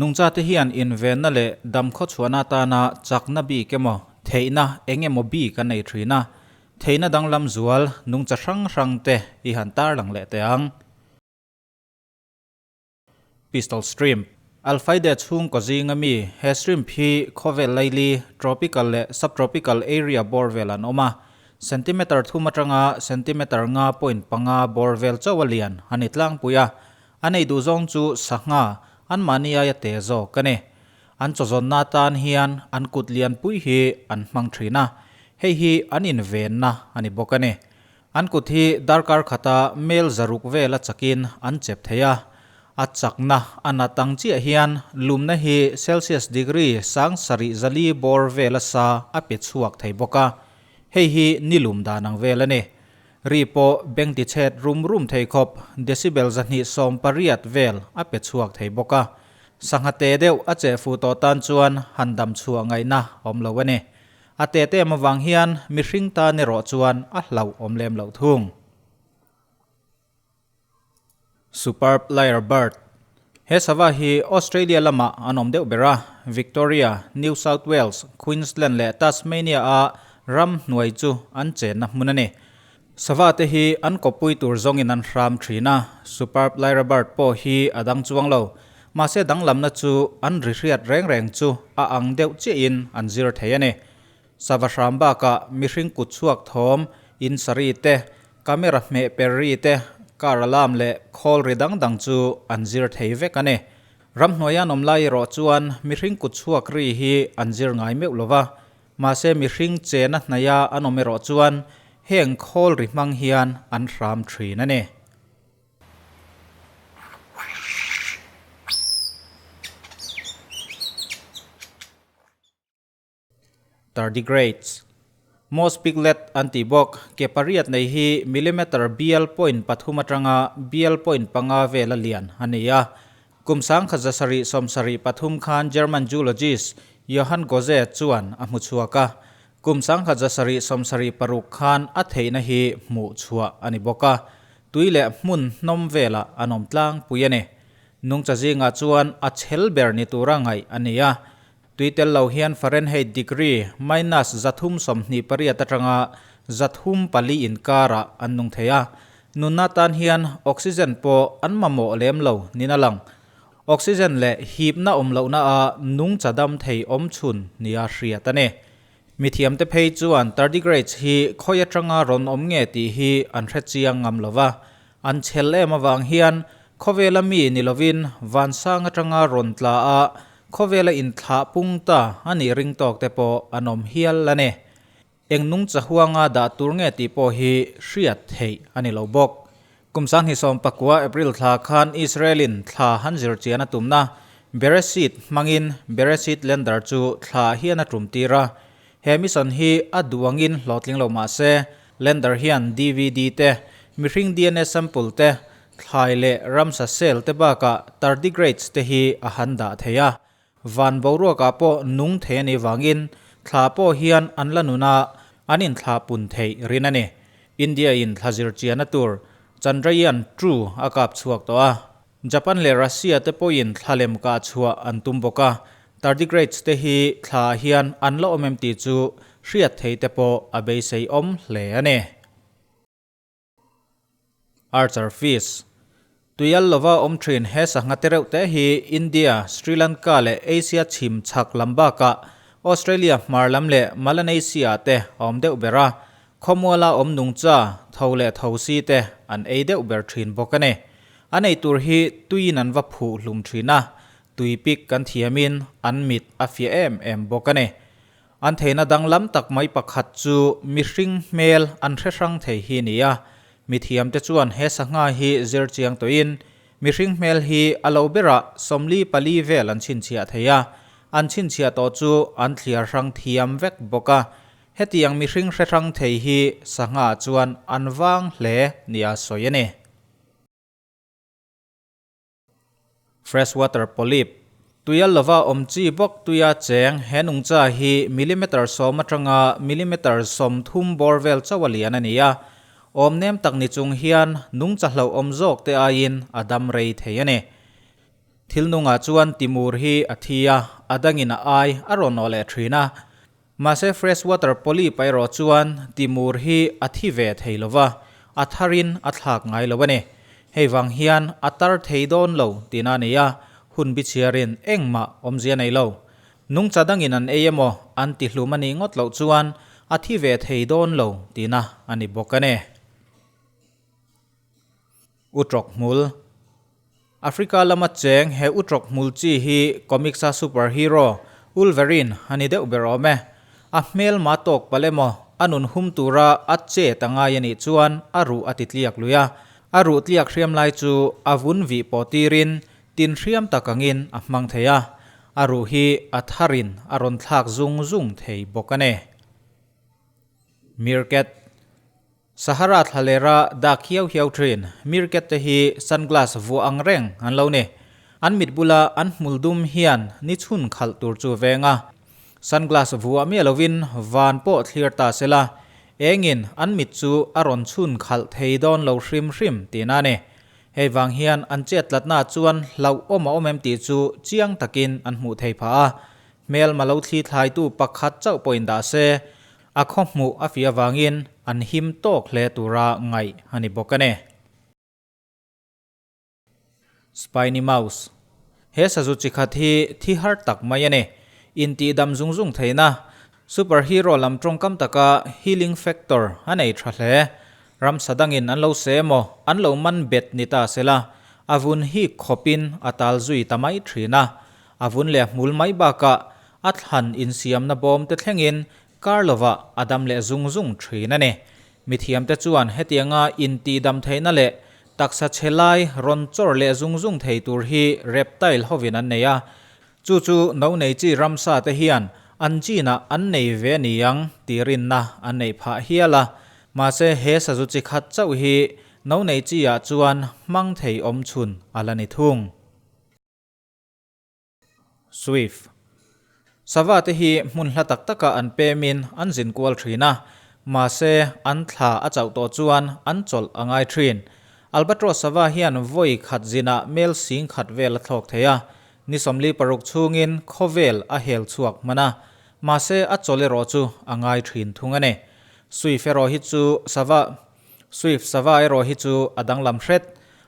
Nungchate hian invenna leh damkhawchhuahna atana chakna bik emaw, theihna eng emaw bik an nei thin a. Theihna danglam zual nungcha hrang hrangte i han tarlang leh teh ang. Pistol Shrimp, Alphaide chhungkaw zinga mi he shrimp hi khawvel laili, tropical leh subtropical area bawr vel an awm a. Centimeter thum atanga centimeter nga point panga bawr vel chauh a lian a ni tlangpui a. An ei duh zawng chu sangha anmahni aia te zawk a ni. An chawzawnna atan hian an kut lianpui hi an hmang thin a, hei hi an invenna a ni bawk a ni. An kut hi darkar khata mel zaruk vela chakin an chep thei a, a chakna a nat ang chiah hian lumna hi Celsius degree sang sarih zali bawr vela sa a pe chhuak thei bawk a, hei hi ni lum dan ang vel a ni. Ri pawh beng ti chhet rum rum thei khawp decibel 280 vel a pe chhuak thei bawk a, sangha te deuh a cheh fuh tawh tan chuan han dam chhuah ngaihna awm lo a ni. A tete em avang hian mihring tan erawh chuan a hlauh awm lem loh thung. Superb Lyrebird He sava hi Australia lamah an awm deuh ber a, Victoria, New South Wales, Queensland leh Tasmania a ram hnuai chu an chenna hmun a ni. Sava te hi an kawppui tur zawngin an hram thin a, Superb Lyrebird pawh hi a dang chuang lo. Mahse danglamna chu an ri hriat reng reng chu a ang deuh chiahin an zir thei a ni. Sava hram bakah mihring kut chhuak thawm, in sari te, camera hmeh per ri te, car alarm leh khawl ri dang dang chu an zir thei vek a ni. Ramhnuaia an awm lai erawh chuan mihring kut chhuak ri hi an zir ngai meuh lo va, Mahse mihring chena hnaia an awm erawh chuan heng khawl ri hmang hian an hram thin a ni. Tardigrades. Moss piglet an tih bawk, ke pariat nei hi millimeter bial point pathum atanga bial point panga vela lian a ni a. Kum 1773 khan German zoologist Johann Goeze chuan a hmu chhuak a, kum 1776 khan a theihna hi hmuh chhuah a ni bawk a, tui leh hmun hnawm velah an awm tlangpui a ni. Nungcha zingah chuan a chhel ber ni tura ngaih a ni a, tui tel lo hian Fahrenheit degree minus 328 atanga 304 inkarah an nung thei a, Nunna tan hian oxygen pawh an mamawh lem lo niin a lang. Oxygen leh hipna awm lohna a nungcha dam thei awm chhun nia hriat a ni. Mithiamte phei chuan tardigrades hi khawi atanga rawn awm nge tih hi an hre chiang ngam lo va. An chhel em avang hian khawvela mi ni lovin vansang atanga rawn tla a khawvela inthlah pung ta a nih ring tawk te pawh an awm hial a ni. Eng nungcha huanga dah tur nge tih pawh hi hriat theih a ni lo bawk. Kum 2019 April thla khan Israel-in thla han zir chian a tumna Beresheet hmangin Beresheet Lander chu thla hian a tum tir a. He mission hi a duangin hlawhtling lo mah se, Lander hian DVD te, mihring DNA sample te, thlai leh ramsa cell te bakah tardigrades te hi a han dah thei a. Van boruakah pawh nung thei a nih vangin thla pawh hian an la nun a, an inthlah pun theih rin a ni. India-in thla zir chiahna tur Chandrayaan two a kap chhuak tawh a. Japan leh Russia te pawhin thla lem kah chhuah an tum bawk a. Tardigrades te hi thlaah hian an la awm em tih chu hriat thei te pawh a beisei awm hle a ni. Archer fish. Tuial lova awm thin he sangha te reuh te hi India, Sri Lanka leh Asia chhim chhak lam bakah Australia hmar lam leh Malanaysia te a awm deuh ber a, khawmuala awm nungcha, tho leh thosi te an ei deuh ber thin bawk a ni. An ei tur hi tuiin an va phuh hlum thin a, tui pik kan thiamin an mit a fiah em em bawk a ni. An theihna danglam tak mai pakhat chu mihring hmel an hre hrang thei hi a ni a. Mithiamte chuan he sangha hi zir chiang tawhin mihring hmel hi a lo berah 44 vel an chhinchhiah thei a, an chhinchhiah tawh chu an thliar hrang thiam vek bawk a. Hetiang mihring hre hrang thei hi sangha chuan an vang hle nia sawi a ni. Freshwater polyp, Tuia lova awm chi bawk tuia cheng he nungcha hi millimeter sawm atanga millimeter 30 bawr vel chauh a lian a ni a. Awm nem tak ni chung hian nungcha hlauhawm zawk te aiin a dam rei thei a ni. Thil nungah chuan timur hi a thi a, a dangin a ai a rawn awh leh thin a. Mahse freshwater polyp erawh chuan timur hi a thi ve thei lo va, a tharin a thlak ngai lo a ni. Hei vang hian a tar thei dawn lo tihna a ni a, hun bichhiarin engmah awmzia nei lo. Nungcha dangin an ei emaw an ti hlum a nih ngawt loh chuan a thi ve thei dawn lo tihna a ni bawk a ni. Utrawk hmul. Africa lama cheng he utrawk hmul chi hi comics a superhero Wolverine a ni deuh ber awm e. A hmel ma tawk palh emaw a nun hum tura a chet a ngai a nih chuan a ruh a ti tliak lui a. A ruh tliak hriam lai chu a vun vih pawh tirin tin hriam tak angin a hmang thei a. A ruh hi a tharin a rawn thlak zung zung thei bawk a ni. Meerkat. Sahara thlalera dak hiau hiau thin meerkat te hi sunglass vuah ang reng an lo ni. An mit bula an hmul dum hian ni chhun khalh tur chu veng a. Sunglass vuah miah lovin van pawh thlir ta se la, engin an mit chu a rawn chhun khalh thei dawn lo hrim hrim tihna a ni. Hei vang hian an chet tlatna chuan hlauhawm a awm em tih chu chiang takin an hmuh thei phah a. Hmelma lo thli thlaitu pakhat chauh pawhin dah se, A khaw hmuh a fih avangin an him tawk hle tura ngaih a ni bawk a ni. Spiny Mouse, He sazu chi khat hi thi har tak mai a ni. Intihdam zung zung theihna, superhero lam tawngkam taka healing factor a nei tha hle. Ramsa dangin an lo se emaw, an lo man bet ni ta sela, a vun hik khawpin a tal zui ta mai thin a. A vun leh hmul mai bakah a thlan insiamna bawm te thlengin kar lovah a dam leh zung zung thin a ni. Mithiamte chuan hetianga intihdam theihna leh taksa chhe lai rawn chawr leh zung zung thei tur hi reptile hovin an nei a, chu chu no nei chi ramsa te hian an chinah an nei ve a ni ang tih rinna an neih phah hial a. Mahse he sazu chi khat chauh hi no nei chi ah chuan hmang thei awm chhun a la ni thung. Swift. Sava te hi hmun hla tak taka an pemin an zin kual thin a, mahse an thla a chauh tawh chuan an chawlh a ngai thin. Albatros sava hian vawi khat zinah mel sing khat vel a thlawk thei a, ni 46 chhungin khawvel a hel chhuak hman a, mahse a chawlh erawh chu a ngai thin thung a ni. Swift erawh hi chu sava Swift sava erawh hi chu a danglam hret.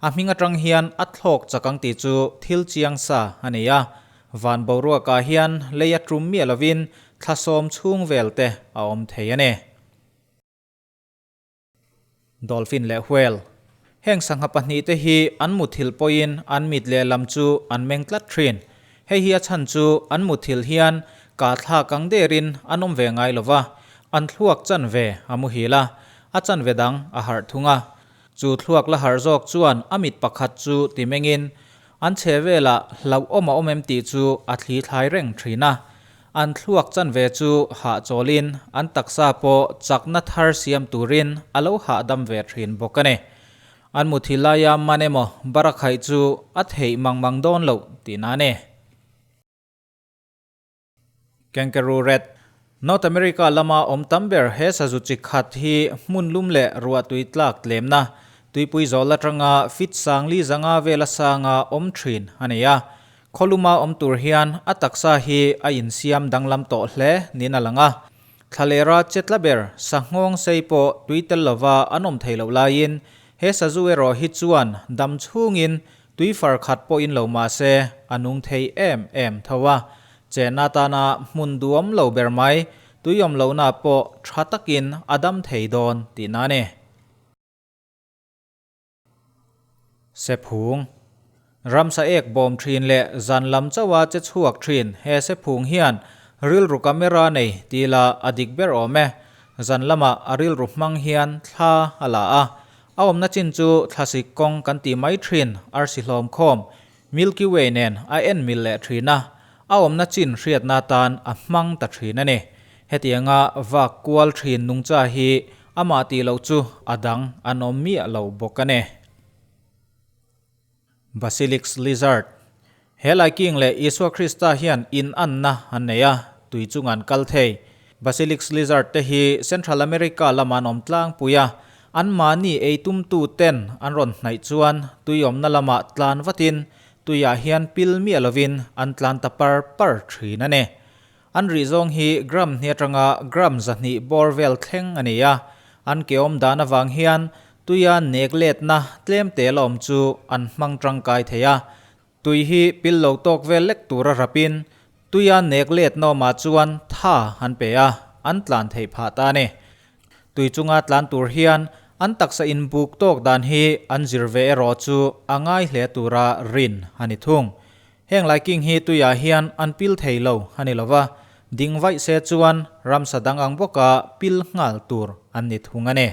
A hming atang hian a thlawk chak ang tih chu thil chiang sa a ni a. Van boruakah hian lei a tum miah lovin thla sawm chhung vel te a awm thei a ni. Dolphin leh Whale. Heng sangha pahnihte hi an muthilh pawhin an mit lehlam chu an meng tlat thin. Hei hi a chhan chu an muthilh hian kah thlak ang derin an awm ve ngai lo va, an thluak chanve a muhil a, a chanve dang a harh thung a. Chu thluak la harh zawk chuan a mit pakhat chu ti mengin an chhe velah hlauhawm a awm em tih chu a thli thlai reng thin a. An thluak chanve chu hahchawlin an taksa pawh chakna thar siam turin a lo hahdam ve thin bawk a ni. An muthi laia man emaw barakhaih chu a theih mang mang dawn loh tihna a ni. Kangaroo rat, North America lama awm tam ber he sazu chi khat hi hmun lum leh ruah tui tlak tlemna, tuipui zawl atanga feet sangli zanga vela sanga awm thin a ni a. Khawluma awm tur hian a taksa hi a insiam danglam tawh hle niin a lang a. Thlalera che tla ber sanghawng sei pawh tui tel lova an awm thei loh laiin he sazu erawh hi chuan dam chhungin tui far khat pawhin lo mah se a nung thei em em tho a. Chenna tana hmun duam lo ber mai tui awm lohna pawh tha takin a dam thei dawn tihna a ni. Sephung. Ramsa ek bawm thin leh zan lam chauha che chhuak thin he sephung hian rilru camera nei tih lah a dik ber awm e. Zan lamah a rilru hmang hian thla a la a, a awmna chin chu thlasik kawng kan tih mai thin arsi hlawm khawm Milky Way nen a en mil leh thin a, a awmna chin hriatna atan a hmang ta thin a ni. Hetianga vak kual thin nungcha hi amah tih loh chu a dang an awm miah lo bawk a ni. Basilisk Lizard, He lai king leh Isua Krista hian in anna an nei a, tui chunga an kal thei. Basilisk Lizard te hi Central America lama an awm tlangpui a, anmahni ei tumtu ten an rawn hnaih chuan tui awmna lamah tlan vatin. Tuiah hian pil miah lovin an tlan ta par par thin a ni. An rih zawng hi gram hnih atanga gram 200 bawr vel thleng a ni a, an ke awm dan avang hian tuia nek letna tlem te la awm chu an hmang tangkai thei a. Tui hi pil lo tawk vel lek tura rapin tuia nek letna awmah chuan tha an pe a, an tlan theih phah ta a ni. Tui chunga tlan tur hian an taksa inbuk tawk dan hi an zir ve erawh chu a ngai hle tura rin a ni thung. Heng laiking hi tuiah hian an pil thei lo a ni lova, ding vaih se chuan ramsa dang ang bawka pil nghal tur an ni thung a ni.